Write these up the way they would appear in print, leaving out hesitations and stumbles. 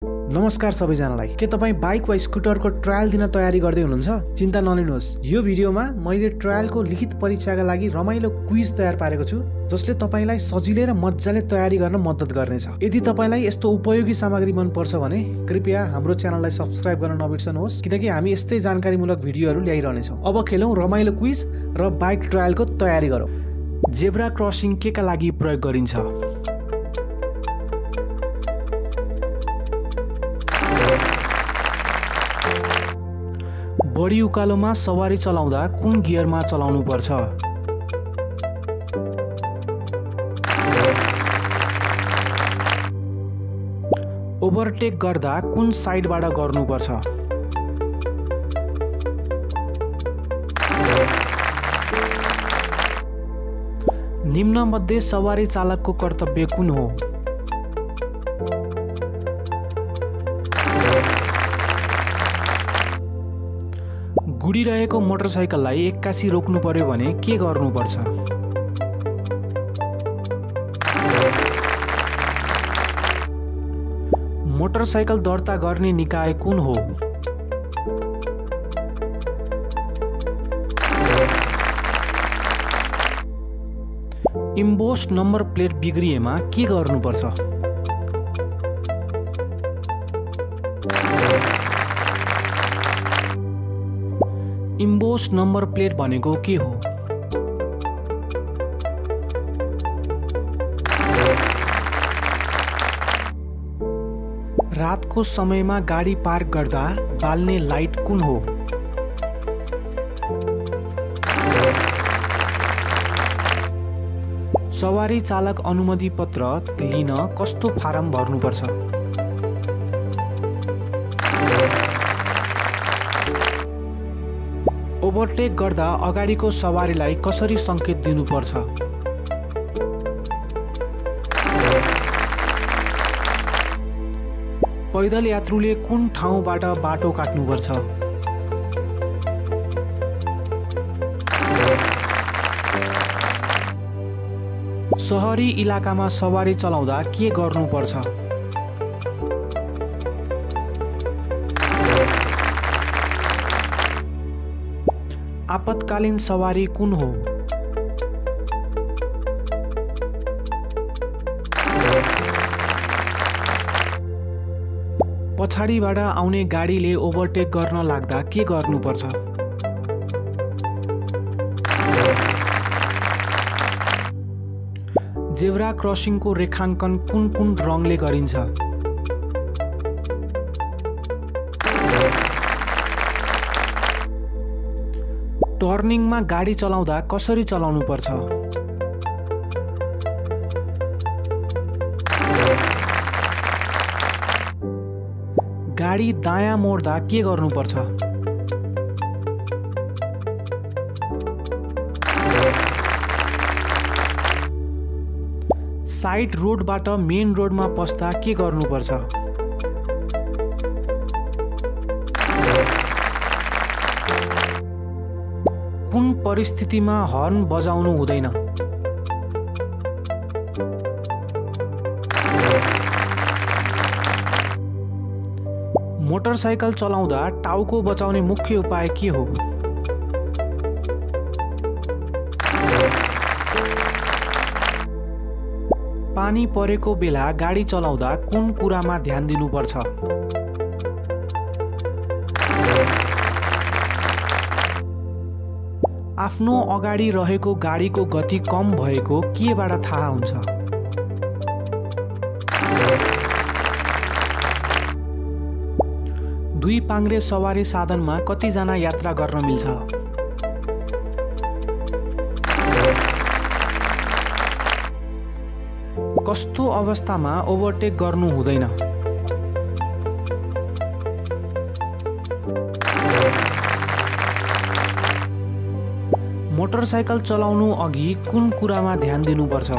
नमस्कार सबैजनालाई। के तपाईँ बाइक वा स्कुटरको ट्रायल दिन तयारी गर्दै हुनुहुन्छ? चिन्ता नलिनुहोस्। यो भिडियोमा मैले ट्रायलको लिखित परीक्षाका लागि रमाइलो क्विज तयार पारेको छु, जसले तपाईलाई सजिलै र मजाले तयारी गर्न मद्दत गर्नेछ। यदि तपाईलाई यस्तो उपयोगी सामग्री मन पर्छ भने कृपया हाम्रो च्यानललाई सब्स्क्राइब गर्न नबिर्सनुहोस्, किनकि हामी यस्तै जानकारीमूलक भिडियोहरू ल्याइरहनेछौँ। अब खेलौँ रमाइलो क्विज र बाइक ट्रायलको तयारी गरौँ। जेब्रा क्रसिङ केका लागि प्रयोग गरिन्छ? बढी उकालोमा सवारी चलाउँदा कुन गियरमा चलाउनु पर्छ? ओभरटेक गर्दा कुन साइडबाट गर्नुपर्छ? निम्न मध्ये सवारी चालकको कर्तव्य कुन हो? गुडिरहेको मोटरसाइकललाई एक्कासी रोक्नु पर्यो भने के गर्नुपर्छ? मोटरसाइकल दर्ता गर्ने निकाय कुन हो? इम्बोस्ड नम्बर प्लेट बिग्रिएमा के गर्नुपर्छ? इम्बोस्ड नम्बर प्लेट भनेको के हो? रातको समयमा गाडी पार्क गर्दा बाल्ने लाइट कुन हो? सवारी चालक अनुमति पत्र लिन कस्तो फारम भर्नुपर्छ? ओभरटेक गर्दा अगाडिको सवारीलाई कसरी संकेत दिनुपर्छ? पैदल यात्रुले कुन ठाउँबाट बाटो काट्नुपर्छ? सहरी इलाकामा सवारी चलाउँदा के गर्नुपर्छ? आपतकालीन सवारी कुन हो? पछाडिबाट आउने गाडीले ओभरटेक गर्न लाग्दा के गर्नुपर्छ? जेब्रा क्रसिङको रेखाङ्कन कुन कुन रङले गरिन्छ? टर्निङमा गाडी चलाउँदा कसरी चलाउनु पर्छ? गाडी दायाँ मोड्दा के गर्नुपर्छ? साइड रोडबाट मेन रोडमा पस्दा के गर्नुपर्छ? कुन परिस्थितिमा हर्न बजाउनु हुँदैन? मोटरसाइकल चलाउँदा टाउको बचाउने मुख्य उपाय के हो? पानी परेको बेला गाडी चलाउँदा कुन कुरामा ध्यान दिनुपर्छ? आफ्नो अगाडि रहेको गाडीको गति कम भएको केबाट थाहा हुन्छ? दुई पाङ्ग्रे सवारी साधनमा कतिजना यात्रा गर्न मिल्छ? कस्तो अवस्थामा ओभरटेक गर्नु हुँदैन? मोटरसाइकल चलाउनु अघि कुन कुरामा ध्यान दिनुपर्छ?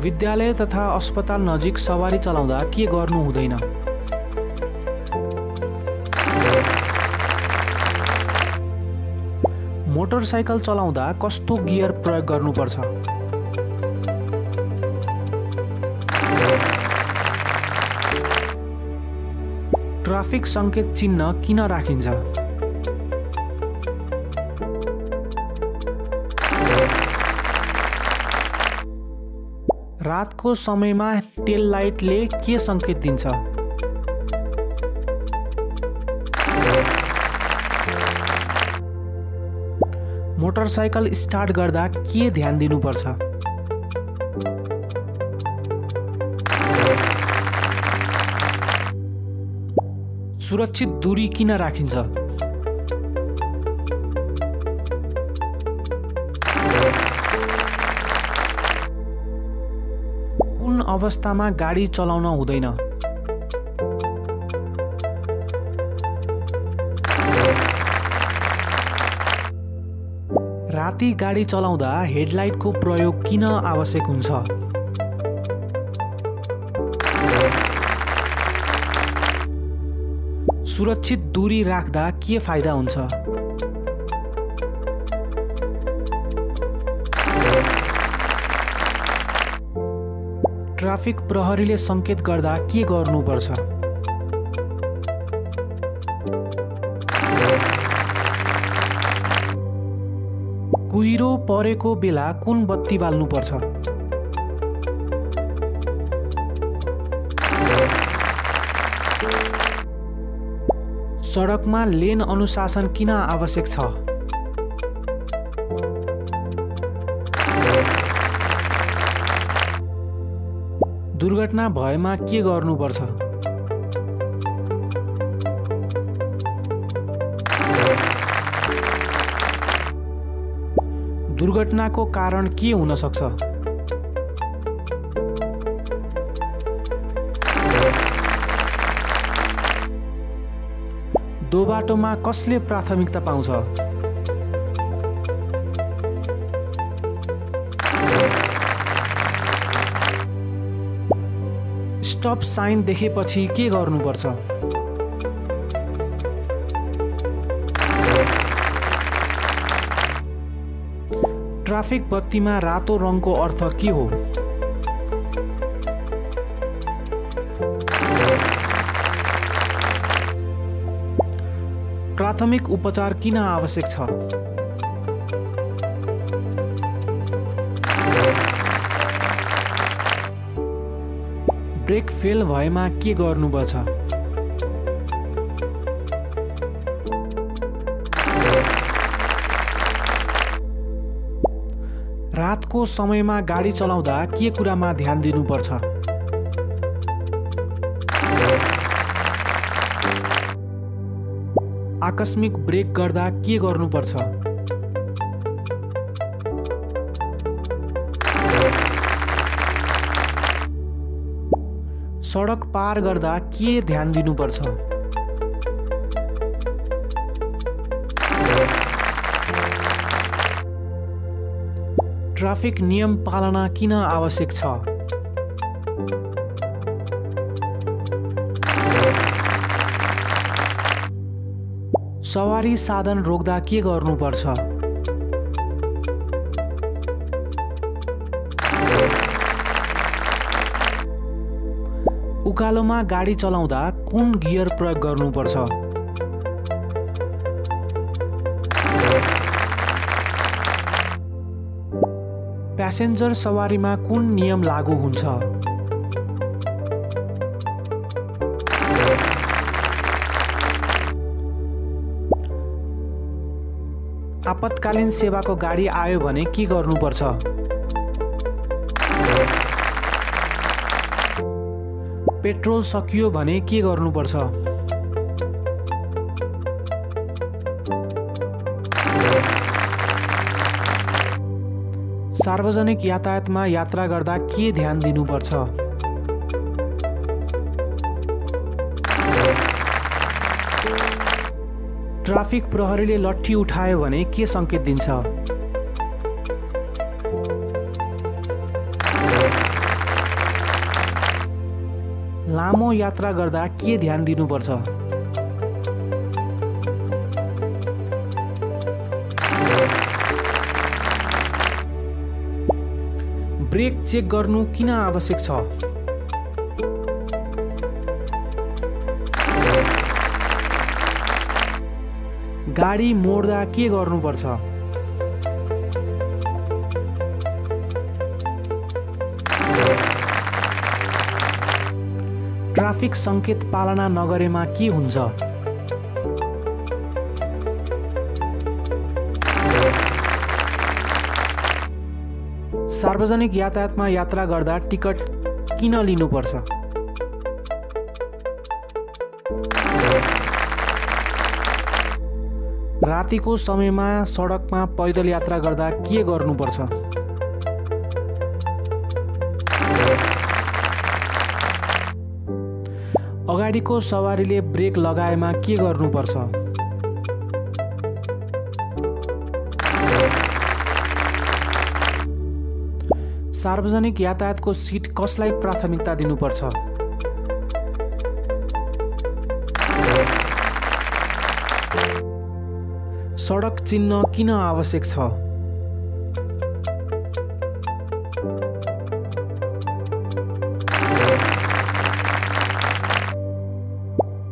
विद्यालय तथा अस्पताल नजिक सवारी चलाउँदा के गर्नु हुँदैन? मोटरसाइकल चलाउँदा कस्तो गियर प्रयोग गर्नुपर्छ? ट्राफिक संकेत चिन्ह किन राखिन्छ? रातको समयमा टेल लाइटले के संकेत दिन्छ? मोटरसाइकल स्टार्ट गर्दा के ध्यान दिनुपर्छ? सुरक्षित दूरी किन राखिन्छ? कुन अवस्थामा गाडी चलाउन हुँदैन? राति गाडी चलाउँदा हेडलाइटको प्रयोग किन आवश्यक हुन्छ? सुरक्षित दूरी राख्दा के फाइदा हुन्छ? ट्राफिक प्रहरीले संकेत गर्दा के गर्नुपर्छ? कुहिरो परेको बेला कुन बत्ती बाल्नुपर्छ? सडकमा लेन अनुशासन किन आवश्यक छ? दुर्घटना भएमा के गर्नुपर्छ? दुर्घटनाको कारण के हुन सक्छ? दोबाटोमा कसले प्राथमिकता पाउँछ? स्टप साइन देखेपछि के गर्नुपर्छ? ट्राफिक बत्तीमा रातो रङको अर्थ के हो? प्राथमिक उपचार किन आवश्यक छ? ब्रेक फेल भएमा के गर्नुपर्छ? रातको समयमा गाडी चलाउँदा के कुरामा ध्यान दिनुपर्छ? आकस्मिक ब्रेक गर्दा के गर्नुपर्छ? सडक पार गर्दा के ध्यान दिनुपर्छ? ट्राफिक नियम पालना किन आवश्यक छ? सवारी साधन रोक्दा के गर्नुपर्छ? उकालोमा गाडी चलाउँदा कुन गियर प्रयोग गर्नुपर्छ? प्यासेन्जर सवारीमा कुन नियम लागू हुन्छ? आपतकालीन सेवाको गाडी आयो भने के गर्नुपर्छ? पेट्रोल सकियो भने के गर्नुपर्छ? सार्वजनिक यातायातमा यात्रा गर्दा के ध्यान दिनुपर्छ? ट्राफिक प्रहरीले लट्ठी उठायो भने के संकेत दिन्छ? लामो यात्रा गर्दा के ध्यान दिनुपर्छ? ब्रेक चेक गर्नु किन आवश्यक छ? गाडी मोड्दा के गर्नुपर्छ? ट्राफिक सङ्केत पालना नगरेमा के हुन्छ? सार्वजनिक यातायातमा यात्रा गर्दा टिकट किन लिनुपर्छ? रातिको समयमा सडकमा पैदल यात्रा गर्दा के गर्नुपर्छ? अगाडिको सवारीले ब्रेक लगाएमा के गर्नुपर्छ? सार्वजनिक यातायातको सिट कसलाई प्राथमिकता दिनुपर्छ? सडक चिन्ह किन आवश्यक छ?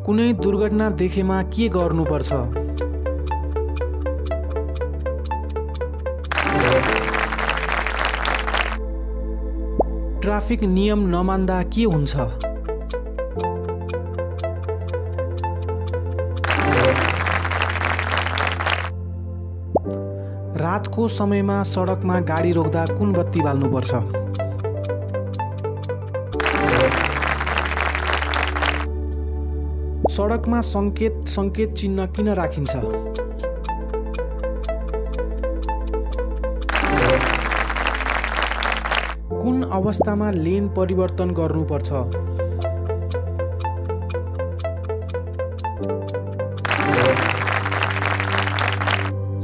कुनै दुर्घटना देखेमा के गर्नुपर्छ? ट्राफिक नियम नमान्दा के हुन्छ? रातको समयमा सडकमा गाडी रोक्दा कुन बत्ती बाल्नुपर्छ? सडकमा सङ्केत चिन्ह किन राखिन्छ? कुन अवस्थामा लेन परिवर्तन गर्नुपर्छ?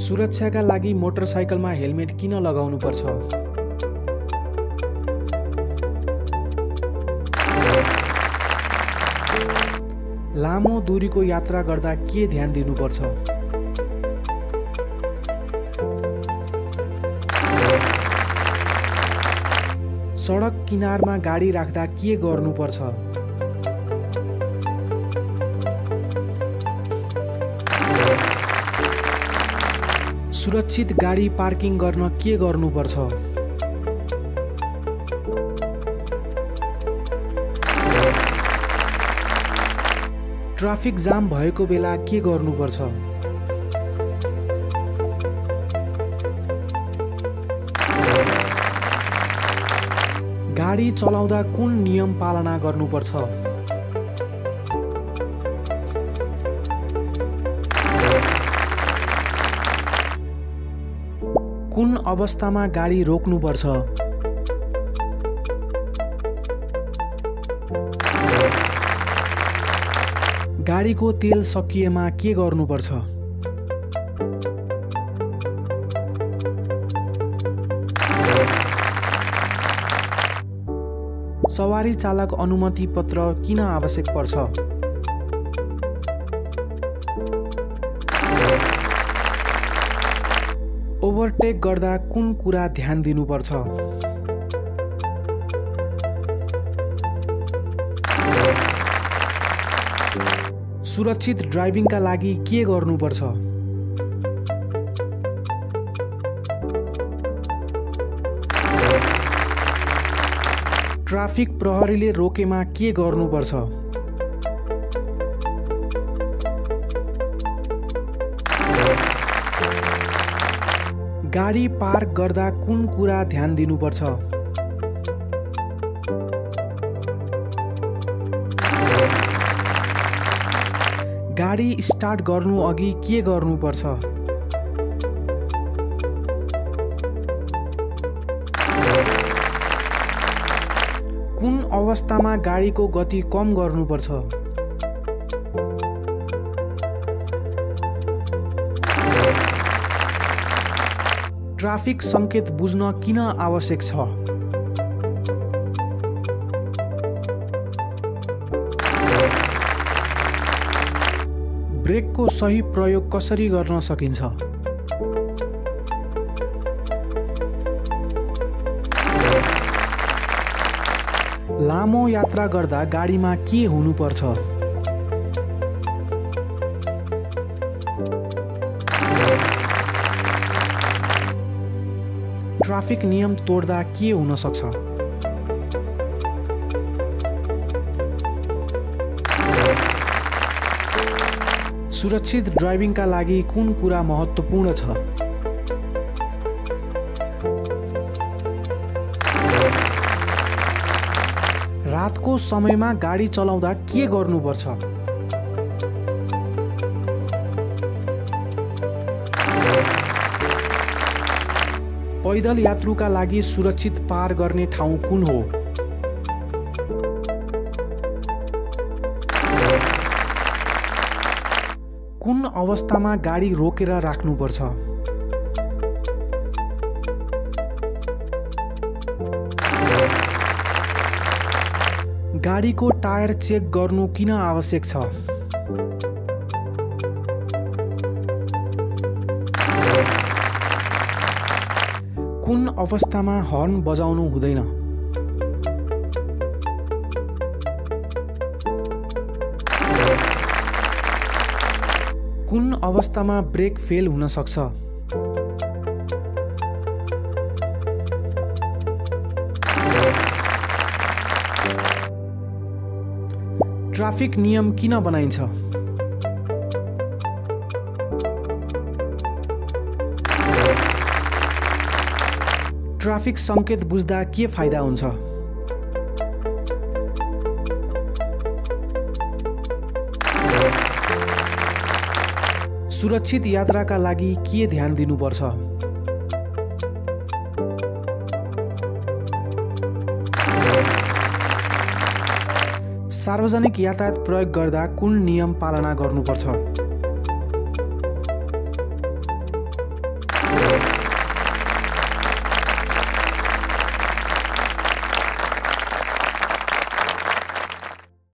सुरक्षाका लागि मोटरसाइकलमा हेलमेट किन लगाउनुपर्छ? लामो दूरीको यात्रा गर्दा के ध्यान दिनुपर्छ? सडक किनारमा गाडी राख्दा के गर्नुपर्छ? सुरक्षित गाडी पार्किङ गर्न के गर्नुपर्छ? ट्राफिक जाम भएको बेला के गर्नुपर्छ? गाडी चलाउँदा कुन नियम पालना गर्नुपर्छ? कुन अवस्थामा गाडी रोक्नुपर्छ? गाडीको तेल सकिएमा के गर्नुपर्छ? सवारी चालक अनुमति पत्र किन आवश्यक पर्छ? ओभरटेक गर्दा कुन कुरा ध्यान दिनुपर्छ? सुरक्षित ड्राइभिङका लागि के गर्नुपर्छ? ट्राफिक प्रहरीले रोकेमा के गर्नुपर्छ? गाडी पार्क गर्दा कुन कुरा ध्यान दिनुपर्छ? गाडी स्टार्ट गर्नु अघि के गर्नुपर्छ? कुन अवस्थामा गाडीको गति कम गर्नुपर्छ? ट्राफिक सङ्केत बुझ्न किन आवश्यक छ? ब्रेकको सही प्रयोग कसरी गर्न सकिन्छ? लामो यात्रा गर्दा गाडीमा के हुनुपर्छ? ट्राफिक नियम तोड्दा के हुन सक्छ? सुरक्षित ड्राइभिङका लागि कुन कुरा महत्त्वपूर्ण छ? रातको समयमा गाडी चलाउँदा के गर्नुपर्छ? पैदल यात्रुका लागि सुरक्षित पार गर्ने ठाउँ कुन हो? कुन अवस्थामा गाडी रोकेर राख्नुपर्छ? गाडीको टायर चेक गर्नु किन आवश्यक छ? कुन अवस्थामा हर्न बजाउनु हुँदैन? कुन अवस्थामा ब्रेक फेल हुन सक्छ? ट्राफिक नियम किन बनाइन्छ? ट्राफिक सङ्केत बुझ्दा के फाइदा हुन्छ? सुरक्षित यात्राका लागि के ध्यान दिनुपर्छ? सार्वजनिक यातायात प्रयोग गर्दा कुन नियम पालना गर्नुपर्छ?